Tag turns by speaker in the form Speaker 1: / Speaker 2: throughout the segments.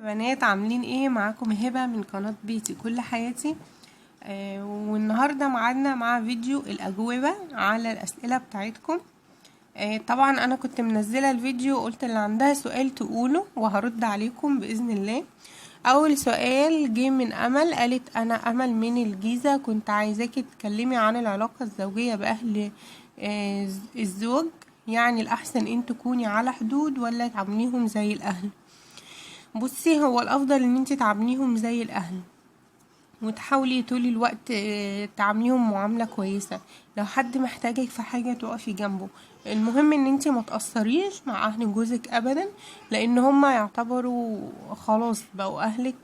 Speaker 1: بنات، عاملين ايه؟ معاكم هبة من قناة بيتي كل حياتي. والنهاردة معادنا مع فيديو الأجوبة على الأسئلة بتاعتكم. طبعا أنا كنت منزلة الفيديو، قلت اللي عندها سؤال تقوله وهرد عليكم بإذن الله. أول سؤال جه من أمل، قالت أنا أمل من الجيزة، كنت عايزاكي تتكلمي عن العلاقة الزوجية بأهل الزوج، يعني الأحسن إن تكوني على حدود ولا تعامليهم زي الأهل؟ بصي، هو الأفضل إن انتي تعامليهم زي الأهل، وتحاولي طول الوقت تعامليهم معاملة كويسة. لو حد محتاجك في حاجة تقفي جنبه. المهم ان انتي ما تقصريش مع اهل جوزك ابدا، لان هما يعتبروا خلاص بقوا اهلك.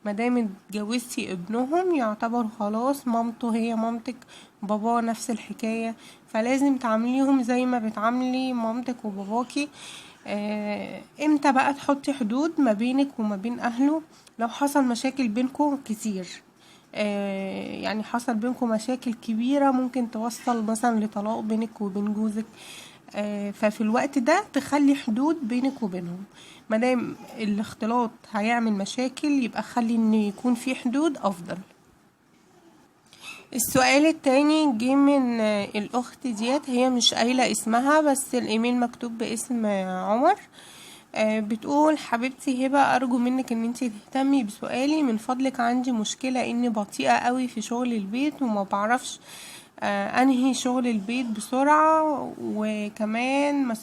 Speaker 1: مادام اتجوزتي ابنهم يعتبر خلاص مامته هي مامتك، باباه نفس الحكاية، فلازم تعامليهم زي ما بتعاملي مامتك وباباكي. امتى بقى تحطي حدود ما بينك وما بين اهله؟ لو حصل مشاكل بينكم كتير، يعني حصل بينكم مشاكل كبيرة ممكن توصل مثلا لطلاق بينك وبين جوزك، ففي الوقت ده تخلي حدود بينك وبينهم. مادام الاختلاط هيعمل مشاكل يبقى خلي ان يكون في حدود افضل. السؤال التاني جه من الاخت ديت، هي مش قايله اسمها بس الايميل مكتوب باسم عمر. بتقول حبيبتي هبه، ارجو منك ان انتي تهتمي بسؤالي من فضلك. عندي مشكله اني بطيئه قوي في شغل البيت وما بعرفش انهي شغل البيت بسرعه، وكمان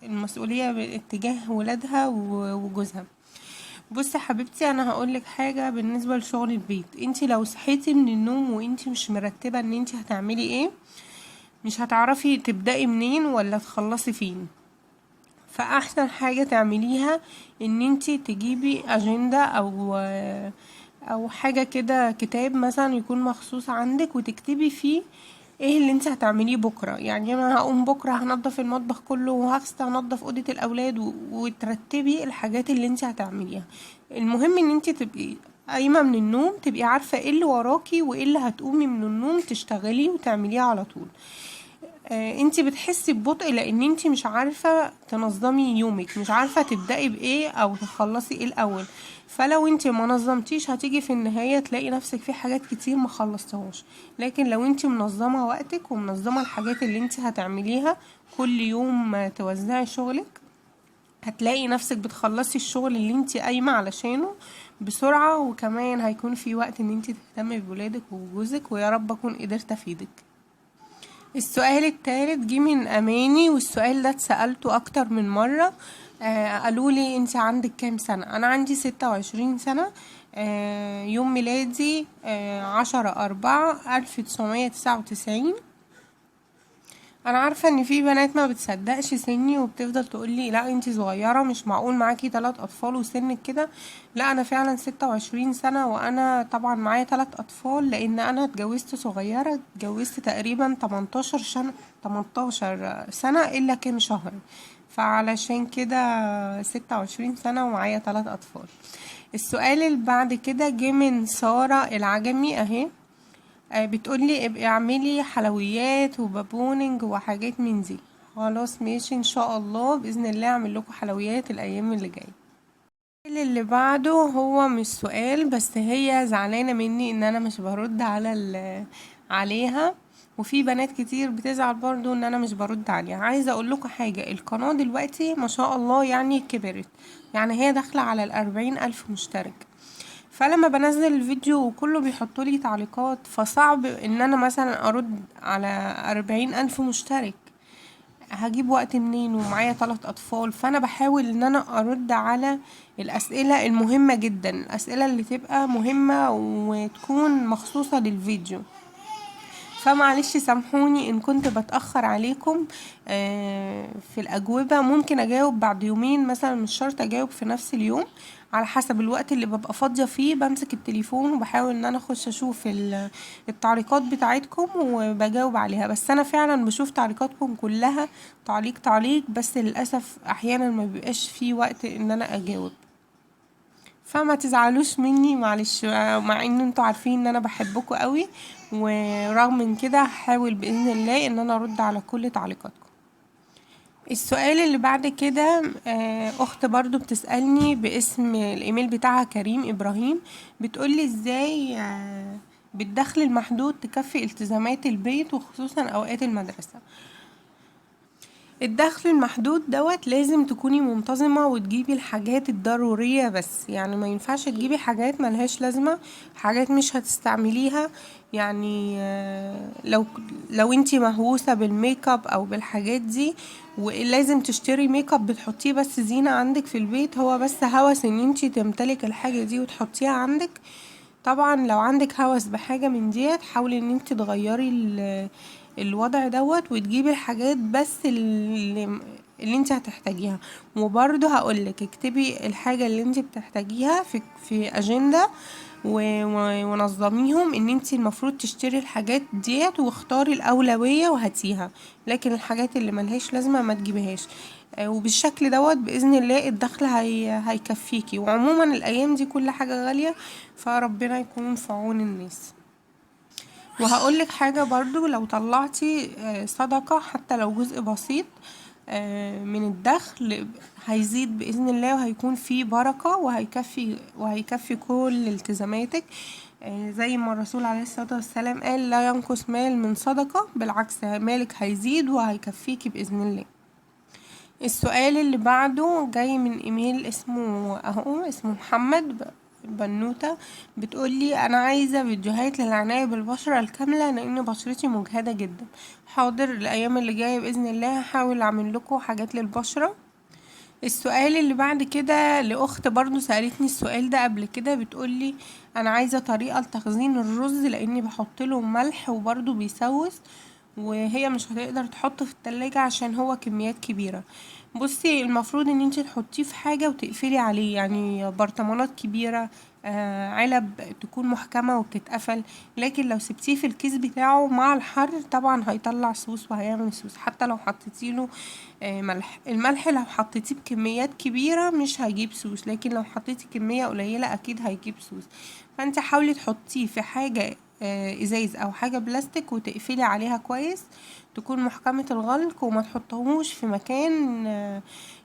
Speaker 1: المسؤوليه باتجاه ولادها وجوزها. بصي حبيبتي، انا هقولك حاجه بالنسبه لشغل البيت. انتي لو صحيتي من النوم وانتي مش مرتبه ان انتي هتعملي ايه، مش هتعرفي تبدأي منين ولا تخلصي فين. فاحسن حاجه تعمليها ان انتي تجيبي اجنده او حاجه كده، كتاب مثلا يكون مخصوص عندك وتكتبي فيه ايه اللي انت هتعمليه بكره. يعني انا هقوم بكره هنضف المطبخ كله، وهغسل هنضف اوضه الاولاد، وترتبي الحاجات اللي انت هتعمليها. المهم ان انت تبقي قايمه من النوم تبقي عارفه ايه اللي وراكي وايه اللي هتقومي من النوم تشتغلي وتعمليه على طول. انتي بتحسي ببطء لان انتي مش عارفة تنظمي يومك، مش عارفة تبدأي بايه او تخلصي ايه الاول. فلو انتي ما نظمتيش هتيجي في النهاية تلاقي نفسك في حاجات كتير ما خلصتهاش. لكن لو انتي منظمة وقتك ومنظمة الحاجات اللي انتي هتعمليها كل يوم توزعي شغلك، هتلاقي نفسك بتخلصي الشغل اللي انتي قايمة علشانه بسرعة، وكمان هيكون في وقت ان انتي تهتمي بولادك وجوزك. ويا رب اكون قدرت افيدك. السؤال التالت جه من اماني، والسؤال ده اتسألته اكتر من مرة. قالوا لي انت عندك كام سنة؟ انا عندي 26 سنة. يوم ميلادي، 10/4/1999. انا عارفة ان في بنات ما بتصدقش سني وبتفضل تقولي لا انتي صغيرة، مش معقول معاكي 3 اطفال وسنك كده. لا، انا فعلا 26 سنة، وانا طبعا معايا 3 اطفال لان انا اتجوزت صغيرة، اتجوزت تقريبا 18 سنة الا كام شهر، فعلشان كده 26 سنة ومعايا 3 اطفال. السؤال اللي بعد كده جه من سارة العجمي اهي، بتقولي ابقي اعملي حلويات وبابونج وحاجات من دي. خلاص ماشي، ان شاء الله باذن الله اعمل لكم حلويات الايام اللي جايه. اللي بعده هو مش سؤال، بس هي زعلانه مني ان انا مش برد عليها، وفي بنات كتير بتزعل برضو ان انا مش برد عليها. عايزه اقول لكم حاجه، القناه دلوقتي ما شاء الله كبرت، هي داخله على الأربعين الف مشترك، فلما بنزل الفيديو وكله بيحطوا لي تعليقات، فصعب ان انا مثلا ارد على 40,000 مشترك، هجيب وقت منين ومعايا 3 اطفال؟ فانا بحاول ان انا ارد على الاسئلة المهمة جدا، الاسئلة اللي تبقى مهمة وتكون مخصوصة للفيديو. فمعلش سامحوني ان كنت بتأخر عليكم، في الاجوبة. ممكن اجاوب بعد يومين مثلا، مش شرط اجاوب في نفس اليوم، على حسب الوقت اللي ببقى فاضية فيه بمسك التليفون وبحاول ان انا اخش اشوف التعليقات بتاعتكم وبجاوب عليها. بس انا فعلا بشوف تعليقاتكم كلها تعليق تعليق، بس للأسف احيانا ما بيبقاش في وقت ان انا اجاوب، فما تزعلوش مني معلش، مع ان انتوا عارفين ان انا بحبكم قوي، ورغم من كده هحاول باذن الله ان انا ارد على كل تعليقاتكم. السؤال اللي بعد كده اخت برضو بتسألني باسم الايميل بتاعها كريم ابراهيم، بتقولي ازاي بالدخل المحدود تكفي التزامات البيت وخصوصا اوقات المدرسة. الدخل المحدود دوت لازم تكوني منتظمة وتجيبي الحاجات الضرورية بس، يعني ما ينفعش تجيبي حاجات ملهاش لازمة، حاجات مش هتستعمليها. لو انتي مهووسة بالميك اب او بالحاجات دي ولازم تشتري ميك اب بتحطيه بس زينة عندك في البيت، هو بس هوس ان انتي تمتلك الحاجة دي وتحطيها عندك. طبعا لو عندك هوس بحاجة من ديت حاولي ان انتي تغيري الوضع دوت وتجيبي الحاجات بس اللي انت هتحتاجيها. وبرضه هقولك اكتبي الحاجة اللي انت بتحتاجيها في اجندة ونظميهم ان انت المفروض تشتري الحاجات ديت، واختاري الاولوية وهاتيها، لكن الحاجات اللي ملهاش لازمة ما تجيبيهاش. وبالشكل دوت بإذن الله الدخل هيكفيكي. وعموما الايام دي كل حاجة غالية، فربنا يكون في عون الناس. وهقولك حاجة برضو، لو طلعتي صدقة حتى لو جزء بسيط من الدخل هيزيد بإذن الله، وهيكون فيه بركة وهيكفي كل التزاماتك. زي ما الرسول عليه الصلاة والسلام قال لا ينقص مال من صدقة، بالعكس مالك هيزيد وهيكفيكي بإذن الله. السؤال اللي بعده جاي من ايميل اسمه اهو، اسمه محمد بنوتة، بتقولي انا عايزة فيديوهات للعناية بالبشرة الكاملة لان بشرتي مجهدة جدا. حاضر، الايام اللي جاية بإذن الله هحاول اعمل لكم حاجات للبشرة. السؤال اللي بعد كده لأخت برضو سألتني السؤال ده قبل كده، بتقولي انا عايزة طريقة لتخزين الرز لاني بحط له ملح وبرضو بيسوس، وهي مش هتقدر تحطه في التلاجة عشان هو كميات كبيرة. بصي المفروض ان انتي تحطيه في حاجة وتقفلي عليه، يعني برطمانات كبيرة، علب تكون محكمة وبتتقفل، لكن لو سبتيه في الكيس بتاعه مع الحر طبعا هيطلع سوس وهيعمل سوس حتى لو حطيتيله ملح. الملح لو حطيتيه بكميات كبيرة مش هيجيب سوس، لكن لو حطيتي كمية قليلة اكيد هيجيب سوس. فانت حاولي تحطيه في حاجة، ازاز او حاجة بلاستيك وتقفلي عليها كويس، تكون محكمة الغلق، وما تحطهوش في مكان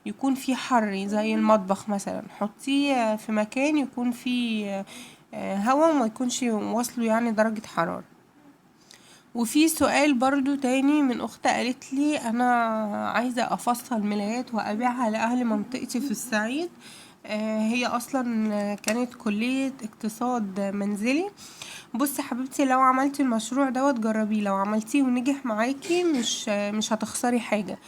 Speaker 1: يكون فيه حر زي المطبخ مثلا. حطيه في مكان يكون فيه هوا وما يكونش واصله درجة حرارة. وفي سؤال برضو تاني من اخت قالت لي انا عايزة افصل ملايات وابيعها لاهل منطقتي في الصعيد. هي اصلا كانت كلية اقتصاد منزلي. بصي حبيبتي، لو عملتي المشروع دوت جربيه، لو عملتيه ونجح معاكي مش هتخسري حاجة.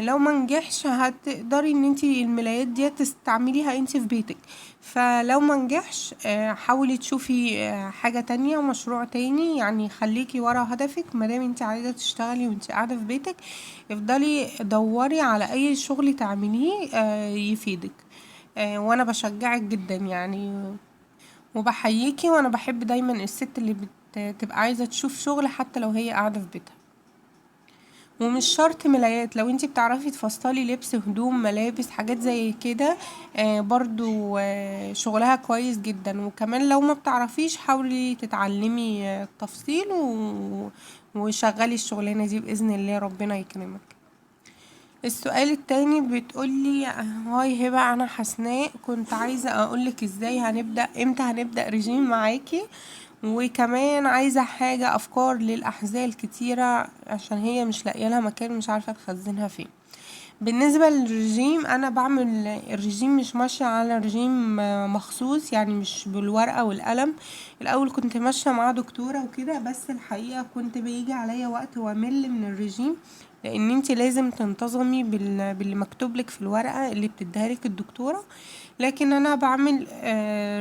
Speaker 1: لو ما نجحش هتقدري ان انتي الملايات دي تستعمليها انتي في بيتك. فلو ما نجحش، حاولي تشوفي حاجة تانية ومشروع تاني، خليكي ورا هدفك. مادام انتي عايزة تشتغلي وانتي قاعدة في بيتك افضلي دوري على اي شغل تعمليه يفيدك. وانا بشجعك جدا وبحييكي، وانا بحب دايما الست اللي بتبقى عايزة تشوف شغل حتى لو هي قاعدة في بيتها. ومش شرط ملايات، لو انتي بتعرفي تفصلي لبس، هدوم، ملابس، حاجات زي كده، برضو شغلها كويس جدا. وكمان لو ما بتعرفيش حاولي تتعلمي التفصيل وشغلي الشغلانة دي بإذن الله ربنا يكرمك. السؤال التاني بتقولي هاي هبة، أنا حسناء، كنت عايزة أقولك إزاي هنبدأ، إمتى هنبدأ رجيم معاكي، وكمان عايزة حاجة أفكار للأحذية الكتيرة عشان هي مش لاقية لها مكان ومش عارفة تخزنها فين. بالنسبة للرجيم، أنا بعمل الرجيم مش ماشية على رجيم مخصوص، يعني مش بالورقة والقلم. الأول كنت ماشية مع دكتورة وكده، بس الحقيقة كنت بيجي عليا وقت وامل من الرجيم، لأن انتي لازم تنتظمي باللي مكتوب لك في الورقة اللي بتديها لك الدكتورة. لكن أنا بعمل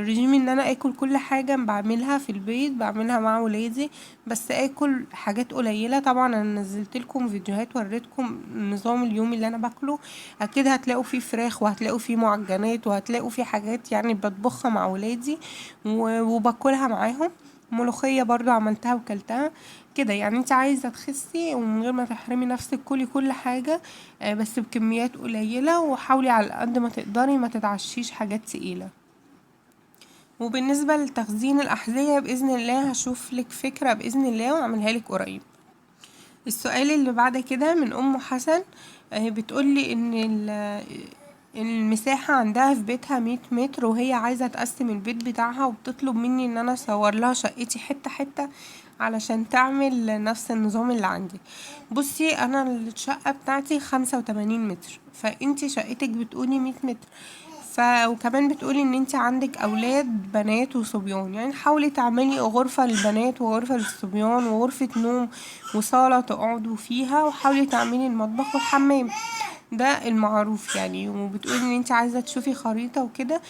Speaker 1: رجيم إن أنا آكل كل حاجة بعملها في البيت، بعملها مع ولادي، بس آكل حاجات قليلة. طبعا أنا نزلت لكم فيديوهات وريتكم نظام اليوم اللي أنا باكله، أكيد هتلاقوا فيه فراخ وهتلاقوا فيه معجنات وهتلاقوا فيه حاجات بطبخها مع ولادي وباكلها معاهم. ملوخية برضو عملتها وكلتها كده. انت عايزة تخسي ومن غير ما تحرمي نفسك، كلي كل حاجة، بس بكميات قليلة، وحاولي على قد ما تقدري ما تتعشيش حاجات تقيلة. وبالنسبة لتخزين الأحذية بإذن الله هشوف لك فكرة بإذن الله وأعملها لك قريب. السؤال اللي بعد كده من أم حسن، بتقولي ان المساحة عندها في بيتها 100 متر، وهي عايزة تقسم البيت بتاعها، وبتطلب مني ان انا اصور لها شقتي حتة حتة علشان تعمل نفس النظام اللي عندي. بصي انا الشقة بتاعتي 85 متر، فانتي شقتك بتقولي 100 متر، وكمان بتقولي ان انتي عندك اولاد بنات وصبيان، يعني حاولي تعملي غرفة للبنات وغرفة للصبيان وغرفة نوم وصالة تقعدوا فيها، وحاولي تعملي المطبخ والحمام، ده المعروف يعني. وبتقولي ان انتي عايزة تشوفي خريطة وكده،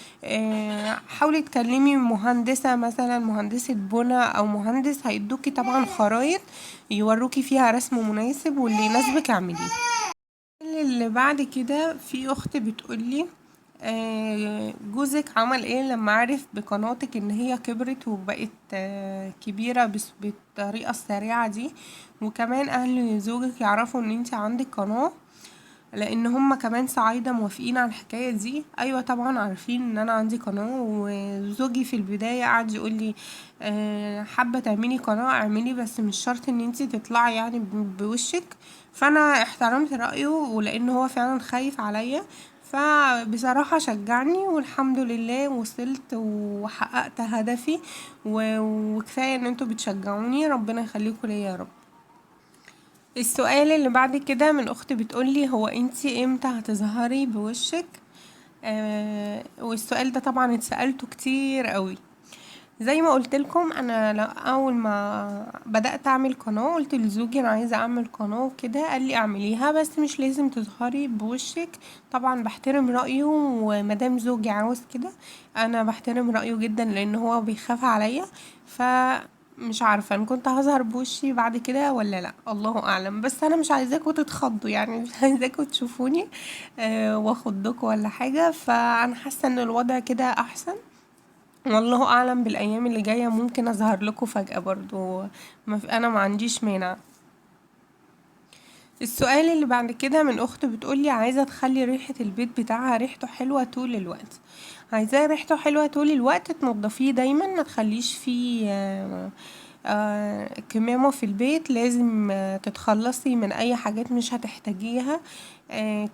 Speaker 1: حاولي تكلمي مهندسة مثلا، مهندسة بنا او مهندس، هيدوكي طبعا خرايط يوروكي فيها رسم مناسب واللي يناسبك اعمليه. اللي بعد كده في اخت بتقولي جوزك عمل ايه لما عرف بقناتك ان هي كبرت وبقت كبيرة بالطريقة السريعة دي، وكمان اهل زوجك يعرفوا ان انت عندك قناة، لان هم كمان صعايدة موافقين على الحكاية دي؟ ايوه طبعا عارفين ان انا عندي قناة، وزوجي في البداية قعد يقول لي حابة تعملي قناة اعملي، بس مش شرط ان انتي تطلعي بوشك. فانا احترمت رأيه، ولان هو فعلا خايف عليا، فبصراحة شجعني، والحمد لله وصلت وحققت هدفي، وكفاية ان انتوا بتشجعوني، ربنا يخليكم ليا يا رب. السؤال اللي بعد كده من اخت بتقولي هو انتي امتى هتظهري بوشك؟ والسؤال ده طبعا اتسألته كتير قوي. زي ما قلت لكم انا اول ما بدأت اعمل قناة قلت لزوجي انا عايزة اعمل قناة وكده، قال لي اعمليها بس مش لازم تظهري بوشك. طبعا بحترم رأيه، ومادام زوجي عاوز كده انا بحترم رأيه جدا، لان هو بيخاف عليا. فمش عارفة ان كنت هظهر بوشي بعد كده ولا لا، الله اعلم، بس انا مش عايزاكم تتخضوا مش عايزاكم تشوفوني، واخضكم ولا حاجة. فانا حاسة ان الوضع كده احسن، والله اعلم بالايام اللي جايه ممكن اظهر لكم فجأة برضو، انا ما عنديش مانع. السؤال اللي بعد كده من اخت بتقولي عايزه تخلي ريحه البيت بتاعها ريحته حلوه طول الوقت. عايزاه ريحته حلوه طول الوقت، تنضفيه دايما، ما تخليش فيه كمامه في البيت، لازم تتخلصي من اي حاجات مش هتحتاجيها.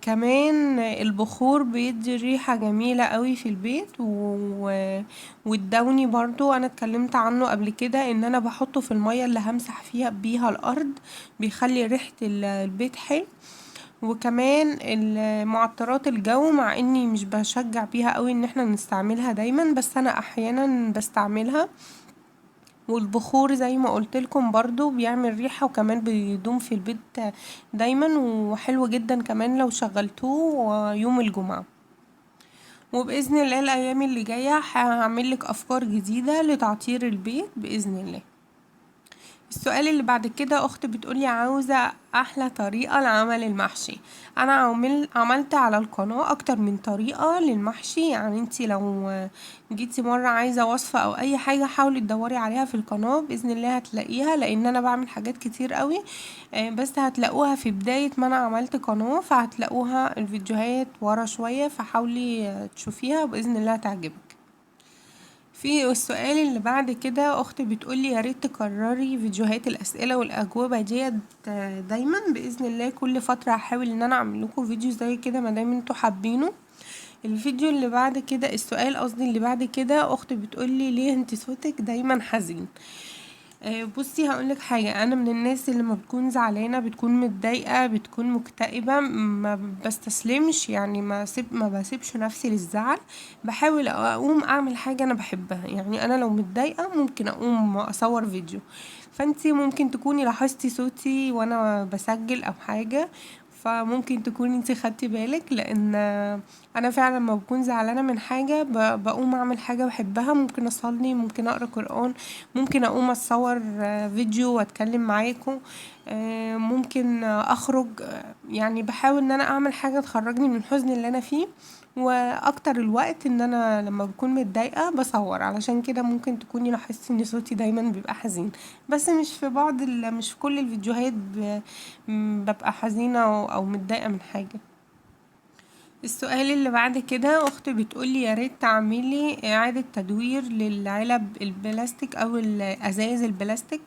Speaker 1: كمان البخور بيدي ريحة جميلة قوي في البيت، والدوني برضو انا اتكلمت عنه قبل كده ان انا بحطه في المية اللي همسح فيها بيها الارض، بيخلي ريحة البيت حلو. وكمان المعطرات الجو، مع اني مش بشجع بيها قوي ان احنا نستعملها دايما، بس انا احيانا بستعملها. والبخور زي ما قلت لكم برضو بيعمل ريحة، وكمان بيدوم في البيت دايما، وحلو جدا كمان لو شغلتوه يوم الجمعة. وبإذن الله الأيام اللي جاية هعمل لك أفكار جديدة لتعطير البيت بإذن الله. السؤال اللي بعد كده أخت بتقولي عاوزة أحلى طريقة لعمل المحشي. أنا عملت على القناة أكتر من طريقة للمحشي، انتي لو جيتي مرة عايزة وصفة أو أي حاجة حاولي تدوري عليها في القناة بإذن الله هتلاقيها، لأن أنا بعمل حاجات كتير قوي، بس هتلاقوها في بداية ما أنا عملت قناة، فهتلاقوها الفيديوهات ورا شوية، فحاولي تشوفيها بإذن الله هتعجبك. في السؤال اللي بعد كده أختي بتقولي يا ريت تكرري فيديوهات الأسئلة والأجوبة ديت دايما. بإذن الله كل فترة هحاول إن أنا أعمل لكم فيديو زي كده ما دام انتوا حابينه. الفيديو اللي بعد كده، السؤال قصدي اللي بعد كده، أختي بتقولي ليه انت صوتك دايما حزين؟ بصي هقولك حاجة، أنا من الناس اللي ما بتكون زعلانة، بتكون متضايقة، بتكون مكتئبة، ما بستسلمش، ما بسيبش نفسي للزعل، بحاول أقوم أعمل حاجة أنا بحبها. أنا لو متضايقة ممكن أقوم أصور فيديو، فأنتي ممكن تكوني لاحظتي صوتي وأنا بسجل أو حاجة، فممكن تكوني انتي خدتي بالك، لأن أنا فعلا لما بكون زعلانة من حاجة بقوم أعمل حاجة بحبها، ممكن أصلي، ممكن أقرأ قرآن، ممكن أقوم أتصور فيديو وأتكلم معاكم، ممكن أخرج، بحاول إن أنا أعمل حاجة تخرجني من الحزن اللي أنا فيه. وأكتر الوقت إن أنا لما بكون متضايقة بصور، علشان كده ممكن تكوني لاحظتي إن صوتي دايما بيبقى حزين، بس مش في بعض مش في كل الفيديوهات ببقى حزينة أو متضايقة من حاجة. السؤال اللي بعد كده أختي بتقولي يا ريت تعملي إعادة تدوير للعلب البلاستيك أو الأزايز البلاستيك.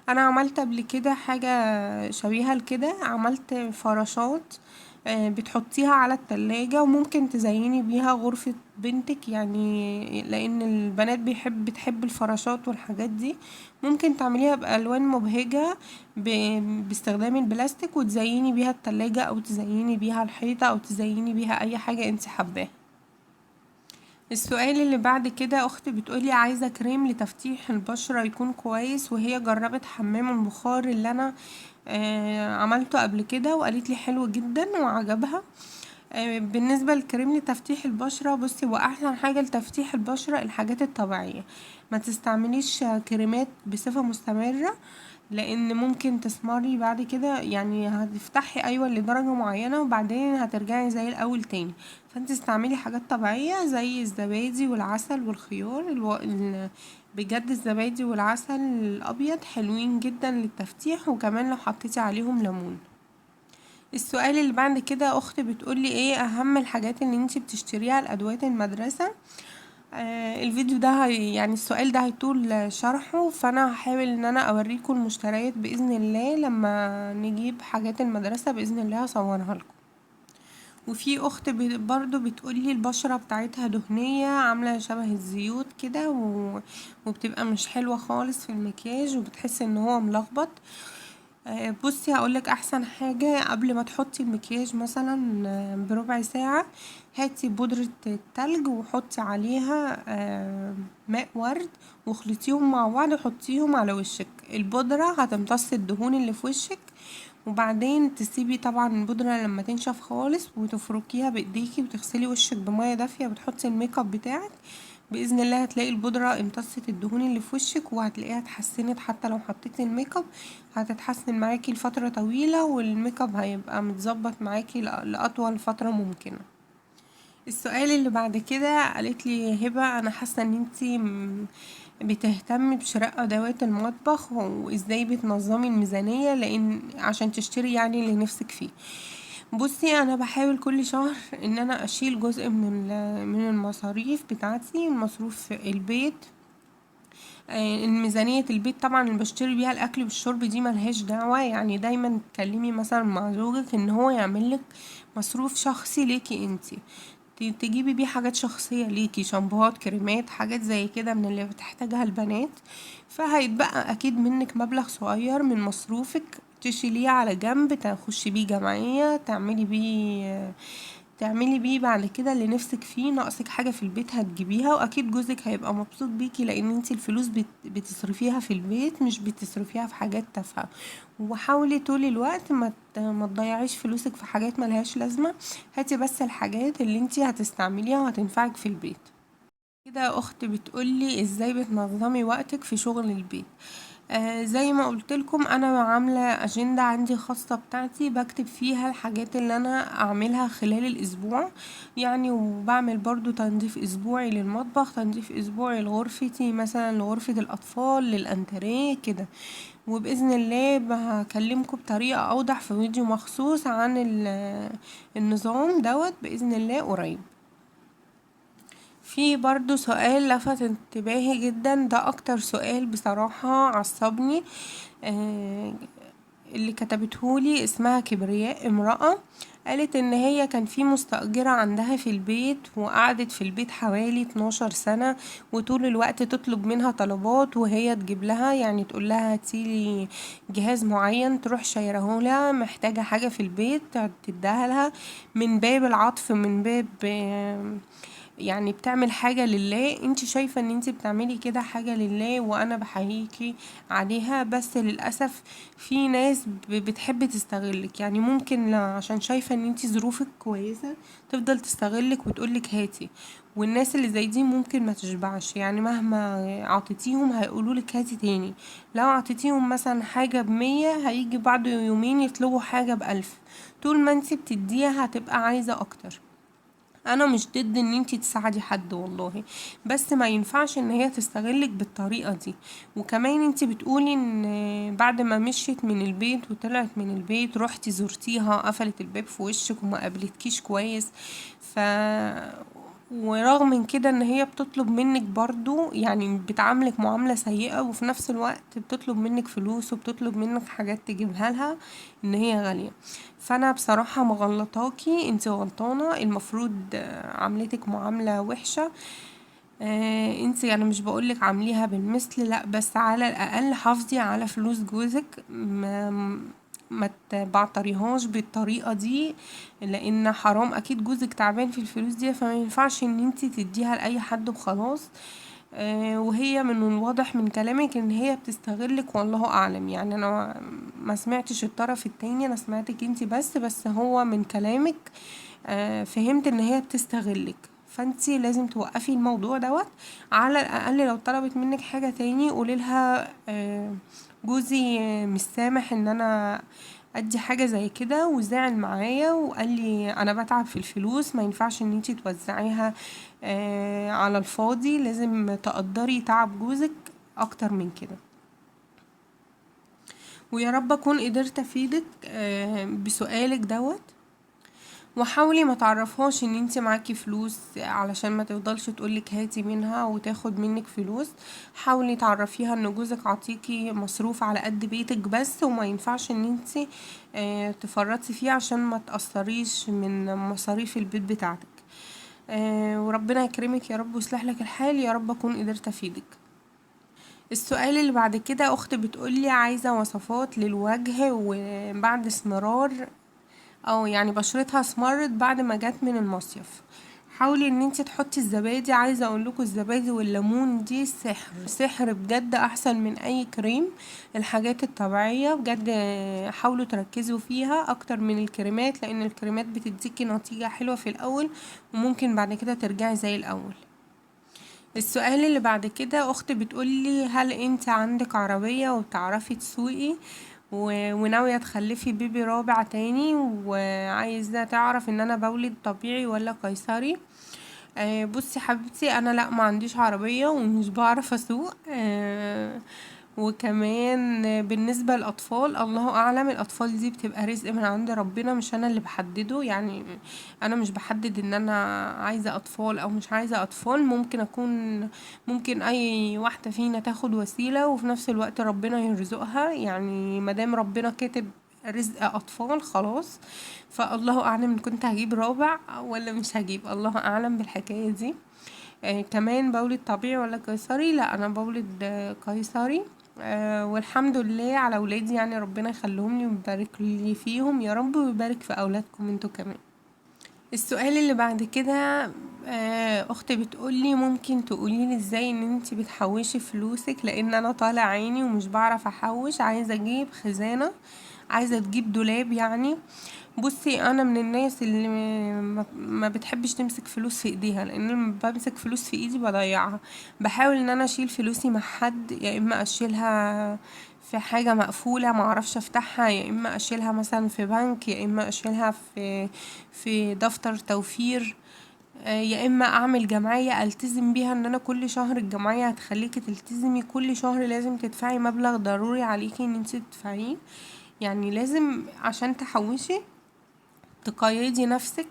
Speaker 1: أنا عملت قبل كده حاجة شبيهة لكده، عملت فراشات، بتحطيها على التلاجة، وممكن تزيني بيها غرفة بنتك، يعني لان البنات بتحب الفراشات والحاجات دي. ممكن تعمليها بألوان مبهجة باستخدام البلاستيك، وتزيني بيها التلاجة او تزيني بيها الحيطة او تزيني بيها اي حاجة انت حباها. السؤال اللي بعد كده اختي بتقولي عايزة كريم لتفتيح البشرة يكون كويس، وهي جربت حمام البخار اللي انا عملته قبل كده وقالت لي حلو جدا وعجبها. بالنسبة للكريم لتفتيح البشرة، بصي هو احسن حاجة لتفتيح البشرة الحاجات الطبيعية، ما تستعمليش كريمات بصفة مستمرة لان ممكن تسمري بعد كده، يعني هتفتحي لدرجة معينة وبعدين هترجعي زي الاول تاني. فانت استعملي حاجات طبيعية زي الزبادي والعسل والخيار. بجد الزبادي والعسل الابيض حلوين جدا للتفتيح، وكمان لو حطيتي عليهم ليمون. السؤال اللي بعد كده اختي بتقولي ايه اهم الحاجات اللي انتي بتشتريها لادوات المدرسة. الفيديو ده هي يعني السؤال ده هيطول شرحه، فانا هحاول ان انا اوريكم المشتريات باذن الله لما نجيب حاجات المدرسة باذن الله هصورها لكم. وفي اخت برضو بتقولي البشرة بتاعتها دهنية عاملة شبه الزيوت كده وبتبقى مش حلوة خالص في المكياج وبتحس ان هو ملخبط. بصي هقولك احسن حاجة قبل ما تحطي المكياج مثلا، بربع ساعة هاتي بودرة التلج وحطي عليها ماء ورد واخلطيهم مع بعض وحطيهم على وشك. البودرة هتمتص الدهون اللي في وشك، وبعدين تسيبي طبعا البودرة لما تنشف خالص وتفركيها بايديكي وتغسلي وشك بمية دافية وتحطي الميك اب بتاعك. بإذن الله هتلاقي البودرة امتصت الدهون اللي في وشك وهتلاقيها اتحسنت، حتى لو حطيتي الميك اب هتتحسن معاكي لفترة طويلة، والميك اب هيبقى متظبط معاكي لأطول فترة ممكنة. السؤال اللي بعد كده قالت لي هبة أنا حاسة إن انتي بتهتمي بشراء أدوات المطبخ وإزاي بتنظمي الميزانية لأن عشان تشتري اللي نفسك فيه. بصي أنا بحاول كل شهر إن أنا أشيل جزء من المصاريف بتاعتي، مصروف البيت، الميزانية البيت طبعا اللي بشتري بيها الأكل والشرب دي ملهاش دعوة، دايما تكلمي مثلا مع زوجك إن هو يعمل لك مصروف شخصي ليكي انتي، تجيبي بيه حاجات شخصية ليكي، شامبوهات، كريمات، حاجات زي كده من اللي بتحتاجها البنات. فهيتبقى أكيد منك مبلغ صغير من مصروفك تشيليه على جنب، تخشي بيه جمعية، تعملي بيه بعد كده اللي نفسك فيه. ناقصك حاجة في البيت هتجيبيها، وأكيد جوزك هيبقى مبسوط بيكي لأن انتي الفلوس بتصرفيها في البيت مش بتصرفيها في حاجات تافهة. وحاولي طول الوقت ما تضيعيش فلوسك في حاجات ملهاش لازمة، هاتي بس الحاجات اللي انتي هتستعمليها وهتنفعك في البيت. كده اخت بتقولي ازاي بتنظمي وقتك في شغل البيت. زي ما قلت لكم انا عامله اجنده عندي خاصه بتاعتي بكتب فيها الحاجات اللي انا اعملها خلال الاسبوع، وبعمل برضو تنظيف اسبوعي للمطبخ، تنظيف اسبوعي لغرفتي مثلا، لغرفه الاطفال، للانتريه كده. وباذن الله هكلمكم بطريقه اوضح في فيديو مخصوص عن النظام دوت باذن الله قريب. في برضو سؤال لفت انتباهي جدا، ده اكتر سؤال بصراحة عصبني، اللي كتبتهولي اسمها كبرياء امرأة، قالت ان هي كان في مستأجرة عندها في البيت وقعدت في البيت حوالي 12 سنة، وطول الوقت تطلب منها طلبات وهي تجيب لها، تقول لها هاتيلي جهاز معين تروح شايرهولها، محتاجة حاجة في البيت تديها لها من باب العطف، من باب بتعمل حاجة لله. انت شايفة ان انت بتعملي كده حاجة لله وانا بحييكي عليها، بس للأسف في ناس بتحب تستغلك، ممكن عشان شايفة ان انت ظروفك كويسة تفضل تستغلك وتقولك هاتي، والناس اللي زي دي ممكن ما تشبعش، مهما عطيتيهم هيقولولك هاتي تاني. لو عطيتيهم مثلا حاجة ب100 هيجي بعد يومين يطلبوا حاجة ب1000، طول ما انت بتديها هتبقى عايزة اكتر. انا مش ضد ان انتي تساعدي حد والله، بس ما ينفعش ان هي تستغلك بالطريقة دي. وكمان انتي بتقولي ان بعد ما مشيت من البيت وطلعت من البيت روحتي زرتيها قفلت الباب في وشك وما قابلتكيش كويس، ف ورغم من كده ان هي بتطلب منك برضو، يعني بتعاملك معاملة سيئة، وفي نفس الوقت بتطلب منك فلوس وبتطلب منك حاجات تجيبها لها ان هي غالية. فانا بصراحة مغلطاكي، انت غلطانة، المفروض عاملتك معاملة وحشة. انت انا مش بقولك عامليها بالمثل، لا، بس على الاقل حافظي على فلوس جوزك، ما تبعتريهاش بالطريقة دي، لان حرام، اكيد جوزك تعبان في الفلوس دي، فما ينفعش ان انت تديها لاي حد وخلاص. وهي من الواضح من كلامك ان هي بتستغلك، والله اعلم، يعني انا ما سمعتش الطرف التاني، انا سمعتك انت بس هو من كلامك فهمت ان هي بتستغلك. فانتي لازم توقفي الموضوع دوت. على الاقل لو طلبت منك حاجة تاني قوليلها جوزي مش سامح ان انا ادي حاجة زي كده، وزعل معايا وقال لي انا بتعب في الفلوس، ما ينفعش ان انتي توزعيها على الفاضي، لازم تقدري تعب جوزك اكتر من كده. ويا رب اكون قدرت افيدك بسؤالك دوت. وحاولي ما تعرفهاش ان انت معاكي فلوس علشان ما تفضلش تقولك هاتي منها وتاخد منك فلوس. حاولي تعرفيها ان جوزك عطيكي مصروف على قد بيتك بس، وما ينفعش ان انت تفرطي فيه عشان ما تقصريش من مصاريف البيت بتاعتك. وربنا يكرمك يا رب ويصلح لك الحال، يا رب اكون قدرت افيدك. السؤال اللي بعد كده اخت بتقولي عايزة وصفات للوجه وبعد اسمرار، او يعني بشرتها اسمرت بعد ما جت من المصيف. حاولي ان انت تحطي الزبادي، عايزه اقول لكم الزبادي والليمون دي سحر، سحر بجد، احسن من اي كريم. الحاجات الطبيعيه بجد حاولوا تركزوا فيها اكتر من الكريمات، لان الكريمات بتديكي نتيجه حلوه في الاول وممكن بعد كده ترجعي زي الاول. السؤال اللي بعد كده اخت بتقولي هل انت عندك عربيه وبتعرفي تسوقي وناوية تخلفي بيبي رابع تاني، وعايزة تعرف ان انا بولد طبيعي ولا قيصري. بصي حبيبتي، انا لا، ما عنديش عربية ومش بعرف اسوق. وكمان بالنسبة للأطفال الله أعلم، الأطفال دي بتبقى رزق من عند ربنا، مش أنا اللي بحدده، يعني أنا مش بحدد إن أنا عايزة أطفال أو مش عايزة أطفال. ممكن أي واحدة فينا تاخد وسيلة وفي نفس الوقت ربنا يرزقها، يعني مادام ربنا كاتب رزق أطفال خلاص. فالله أعلم إن كنت هجيب رابع ولا مش هجيب، الله أعلم بالحكاية دي. كمان بولد طبيعي ولا قيصري؟ لا، أنا بولد قيصري، والحمد لله على ولادي، يعني ربنا يخليهم لي ويبارك لي فيهم يا رب، ويبارك في أولادكم انتوا كمان. السؤال اللي بعد كده، أختي بتقولي ممكن تقولي لي ازاي ان انتي بتحوشي فلوسك، لان انا طالع عيني ومش بعرف احوش، عايزة اجيب خزانة، عايزة تجيب دولاب. بصي، انا من الناس اللي ما بتحبش تمسك فلوس في ايديها، لان لما بمسك فلوس في ايدي بضيعها. بحاول ان انا اشيل فلوسي مع حد، يا اما اشيلها في حاجة مقفولة ما اعرفش افتحها، يا اما اشيلها مثلا في بنك، يا اما اشيلها في دفتر توفير، يا اما اعمل جمعية التزم بيها ان انا كل شهر. الجمعية هتخليكي تلتزمي كل شهر لازم تدفعي مبلغ ضروري عليكي ان انت تدفعيه، يعني لازم عشان تحوشي تقيدي نفسك.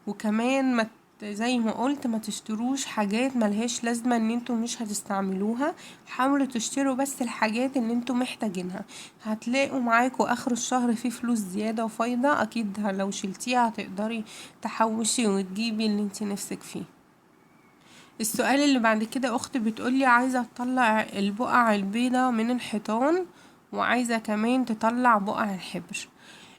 Speaker 1: وكمان زي ما قلت ما تشتروش حاجات ملهاش لازمة ان انتوا مش هتستعملوها، حاولوا تشتروا بس الحاجات اللي انتوا محتاجينها، هتلاقوا معاكوا اخر الشهر في فلوس زيادة وفايضة، اكيد لو شلتيها هتقدري تحوشي وتجيبي اللي انت نفسك فيه. السؤال اللي بعد كده اخت بتقولي عايزة تطلع البقع البيضة من الحيطان، وعايزة كمان تطلع بقع الحبر.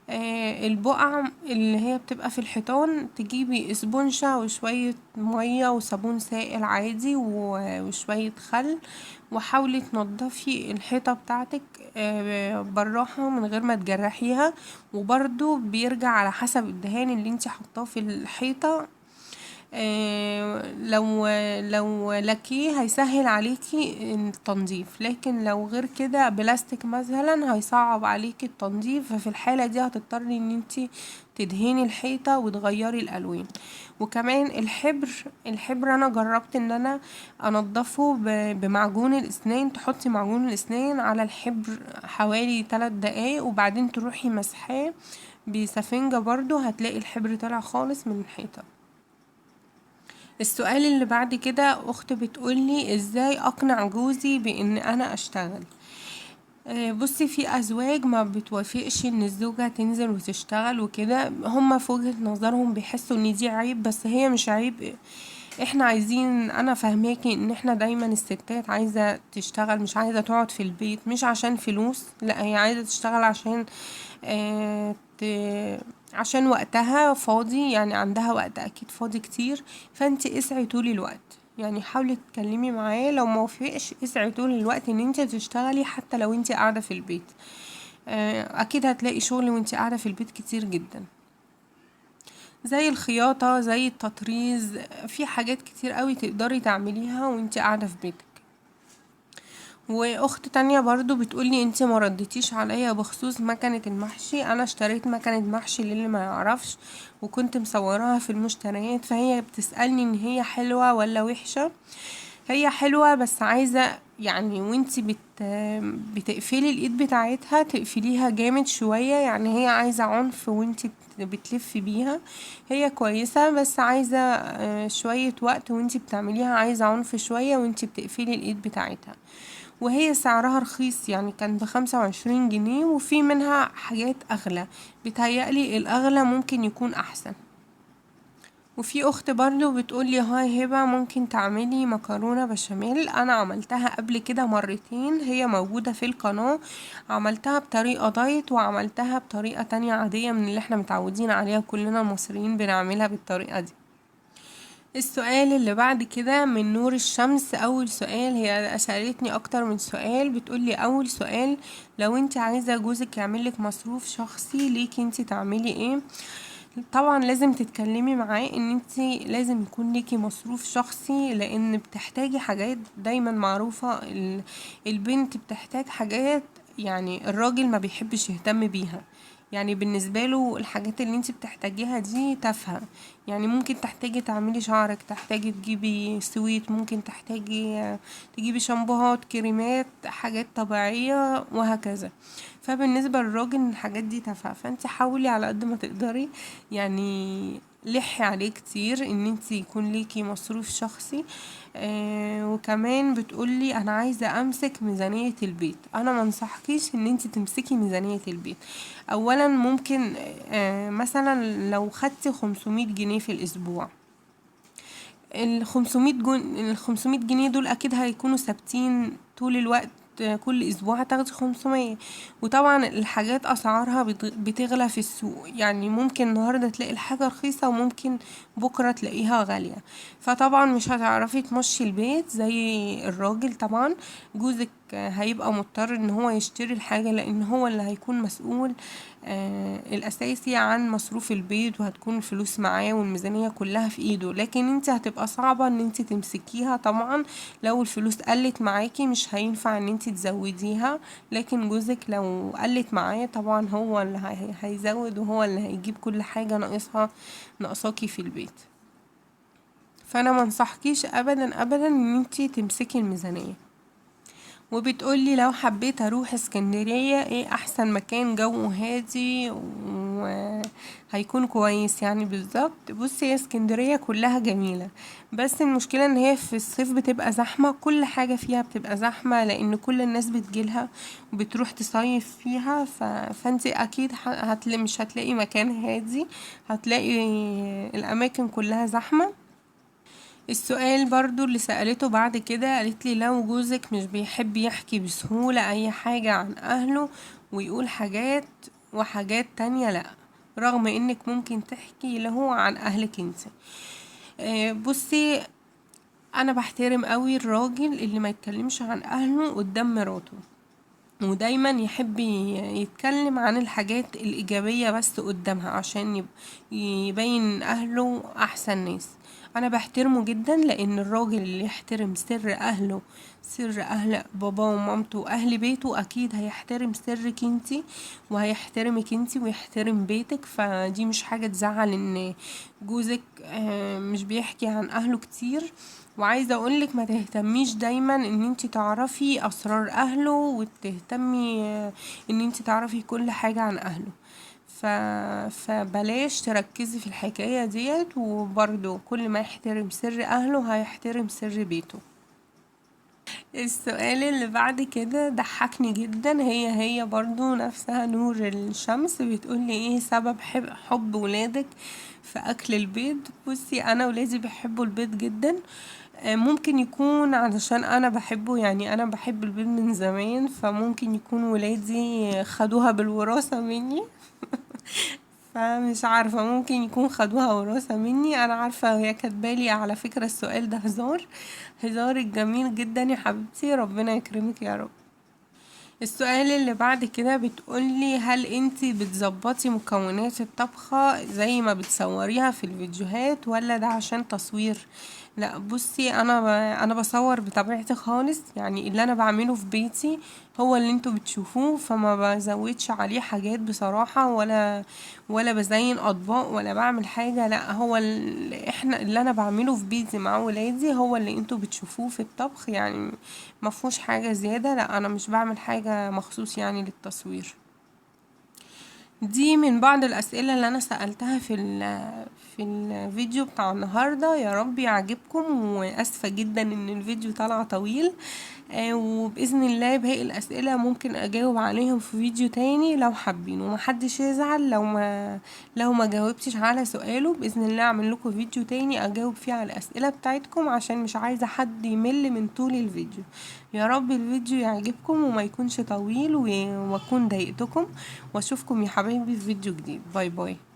Speaker 1: البقع اللي هي بتبقى في الحيطان تجيبي اسبونشة وشوية مية وصابون سائل عادي وشوية خل، وحاولي تنضفي الحيطة بتاعتك، بالراحة من غير ما تجرحيها. وبرضو بيرجع على حسب الدهان اللي انتي حطاه في الحيطة، لو لكيه هيسهل عليكي التنظيف، لكن لو غير كده بلاستيك مثلا هيصعب عليكي التنظيف، ففي الحالة دي هتضطري ان انتي تدهني الحيطة وتغيري الالوان. وكمان الحبر انا جربت ان انا انضفه بمعجون الاسنان، تحطي معجون الاسنان على الحبر حوالي 3 دقايق وبعدين تروحي مسحاه بسفنجة، برضو هتلاقي الحبر طلع خالص من الحيطة. السؤال اللي بعد كده اخت بتقولي ازاي اقنع جوزي بان انا اشتغل. بصي، في ازواج ما بتوافقش ان الزوجة تنزل وتشتغل وكده، هما في وجهة نظرهم بيحسوا ان دي عيب، بس هي مش عيب. احنا عايزين، انا فاهماكي ان احنا دايما الستات عايزة تشتغل، مش عايزة تقعد في البيت، مش عشان فلوس، لا هي عايزة تشتغل عشان وقتها فاضي، يعني عندها وقت اكيد فاضي كتير. فانت اسعي طول الوقت، يعني حاولي تتكلمي معاه، لو ما وافقش اسعي طول الوقت ان انت تشتغلي حتى لو انت قاعدة في البيت. اكيد هتلاقي شغل وانت قاعدة في البيت كتير جدا، زي الخياطة، زي التطريز، في حاجات كتير قوي تقدري تعمليها وانت قاعدة في بيتك. واخت تانية برضو بتقولي انت ما رديتيش عليا بخصوص مكنة المحشي. انا اشتريت مكنة محشي للي ما يعرفش، وكنت مصوراها في المشتريات، فهي بتسألني ان هي حلوة ولا وحشة. هي حلوة، بس عايزة يعني وانت بتقفلي الايد بتاعتها تقفليها جامد شوية، يعني هي عايزة عنف وانت بتلفي بيها. هي كويسة بس عايزة شوية وقت وانت بتعمليها، عايزة عنف شوية وانت بتقفلي الايد بتاعتها. وهي سعرها رخيص، يعني كان ب25 جنيه، وفي منها حاجات اغلى، بيتهيألي الاغلى ممكن يكون احسن. وفي اخت برضو بتقولي هاي هبة، ممكن تعملي مكرونة بشاميل؟ انا عملتها قبل كده مرتين، هي موجودة في القناة، عملتها بطريقة دايت وعملتها بطريقة تانية عادية من اللي احنا متعودين عليها كلنا المصريين بنعملها بالطريقة دي. السؤال اللي بعد كده من نور الشمس. اول سؤال، هي سألتني اكتر من سؤال، بتقولي اول سؤال لو انت عايزة جوزك يعملك مصروف شخصي ليكي انت تعملي ايه؟ طبعا لازم تتكلمي معاه ان انت لازم يكون ليكي مصروف شخصي، لان بتحتاجي حاجات دايما معروفة، البنت بتحتاج حاجات يعني الراجل ما بيحبش يهتم بيها، يعني بالنسبة له الحاجات اللي انت بتحتاجيها دي تافهة. يعني ممكن تحتاجي تعملي شعرك، تحتاجي تجيبي سويت، ممكن تحتاجي تجيبي شامبوهات، كريمات، حاجات طبيعية وهكذا. فبالنسبة للراجل الحاجات دي تافهة، فانت حاولي على قد ما تقدري يعني لحي عليه كتير ان انت يكون ليكي مصروف شخصي. وكمان بتقولي انا عايزة امسك ميزانية البيت. انا ما انصحكيش ان انت تمسكي ميزانية البيت. اولا ممكن مثلا لو خدتي 500 جنيه في الاسبوع، ال 500 جنيه دول اكيد هيكونوا ثابتين طول الوقت، كل اسبوع هتاخدي 500. وطبعا الحاجات اسعارها بتغلى في السوق، يعني ممكن النهارده تلاقي الحاجه رخيصه وممكن بكره تلاقيها غاليه، فطبعا مش هتعرفي تمشي البيت زي الراجل. طبعا جوزك هيبقى مضطر ان هو يشتري الحاجه، لان هو اللي هيكون مسؤول الاساسي عن مصروف البيت، وهتكون الفلوس معاه والميزانيه كلها في ايده. لكن انت هتبقى صعبه ان انت تمسكيها، طبعا لو الفلوس قلت معاكي مش هينفع ان انت تزوديها، لكن جوزك لو قلت معاه طبعا هو اللي هيزود، وهو اللي هيجيب كل حاجة ناقصاكي في البيت. فانا ما انصحكيش ابدا ابدا ان انت تمسكي الميزانية. وبتقولي لو حبيت اروح اسكندرية ايه احسن مكان جو هادي وهيكون كويس يعني بالظبط؟ بصي، هي اسكندرية كلها جميلة، بس المشكلة ان هي في الصيف بتبقى زحمة، كل حاجة فيها بتبقى زحمة لان كل الناس بتجيلها وبتروح تصيف فيها. فانت اكيد مش هتلاقي مكان هادي، هتلاقي الاماكن كلها زحمة. السؤال برضو اللي سألته بعد كده قالت لي لو جوزك مش بيحب يحكي بسهولة اي حاجة عن اهله ويقول حاجات وحاجات تانية لا، رغم انك ممكن تحكي له عن اهلك انت. بصي، انا بحترم قوي الراجل اللي ما يتكلمش عن اهله قدام مراته، ودايما يحب يتكلم عن الحاجات الإيجابية بس قدامها عشان يبين أهله أحسن ناس. أنا بحترمه جدا، لأن الراجل اللي يحترم سر أهله، سر أهل باباه ومامته وأهل بيته، أكيد هيحترم سرك انتي وهيحترمك انتي ويحترم بيتك. فدي مش حاجة تزعل إن جوزك مش بيحكي عن أهله كتير. وعايزة اقولك ما تهتميش دايما ان انتي تعرفي اسرار اهله وتهتمي ان انتي تعرفي كل حاجة عن اهله. فبلاش تركزي في الحكاية ديت. وبرضو كل ما يحترم سر اهله هيحترم سر بيته. السؤال اللي بعد كده ضحكني جدا، هي برضو نفسها نور الشمس، بتقولي ايه سبب حب ولادك في اكل البيض؟ بصي انا ولادي بيحبوا البيض جدا، ممكن يكون علشان انا بحبه، يعني انا بحب البيض من زمان، فممكن يكون ولادي خدوها بالوراثة مني فمش عارفة، ممكن يكون خدوها وراثة مني. انا عارفة هي كاتبالي على فكرة السؤال ده هزار، هزارك جميل جدا يا حبيبتي، ربنا يكرمك يا رب. السؤال اللي بعد كده بتقولي هل انتي بتظبطي مكونات الطبخة زي ما بتصوريها في الفيديوهات ولا ده عشان تصوير؟ لا بصي انا بصور بطبيعتي خالص، يعني اللي انا بعمله في بيتي هو اللي انتوا بتشوفوه، فما بزودش عليه حاجات بصراحة، ولا بزين اطباق ولا بعمل حاجة، لا هو اللي انا بعمله في بيتي مع ولادي هو اللي انتوا بتشوفوه في الطبخ، يعني ما فيهوش حاجة زيادة، لا انا مش بعمل حاجة مخصوص يعني للتصوير. دي من بعض الأسئلة اللي أنا سألتها في الفيديو بتاع النهاردة. يا رب يعجبكم، وأسفة جدا إن الفيديو طلع طويل، وبإذن الله باقي الأسئلة ممكن أجاوب عليهم في فيديو تاني لو حابين، ومحدش يزعل لو ما جاوبتش على سؤاله. بإذن الله أعمل لكم فيديو تاني أجاوب فيه على الأسئلة بتاعتكم، عشان مش عايزة حد يمل من طول الفيديو. يا رب الفيديو يعجبكم وما يكونش طويل واكون ضايقتكم، واشوفكم يا حبايبي في فيديو جديد. bye bye.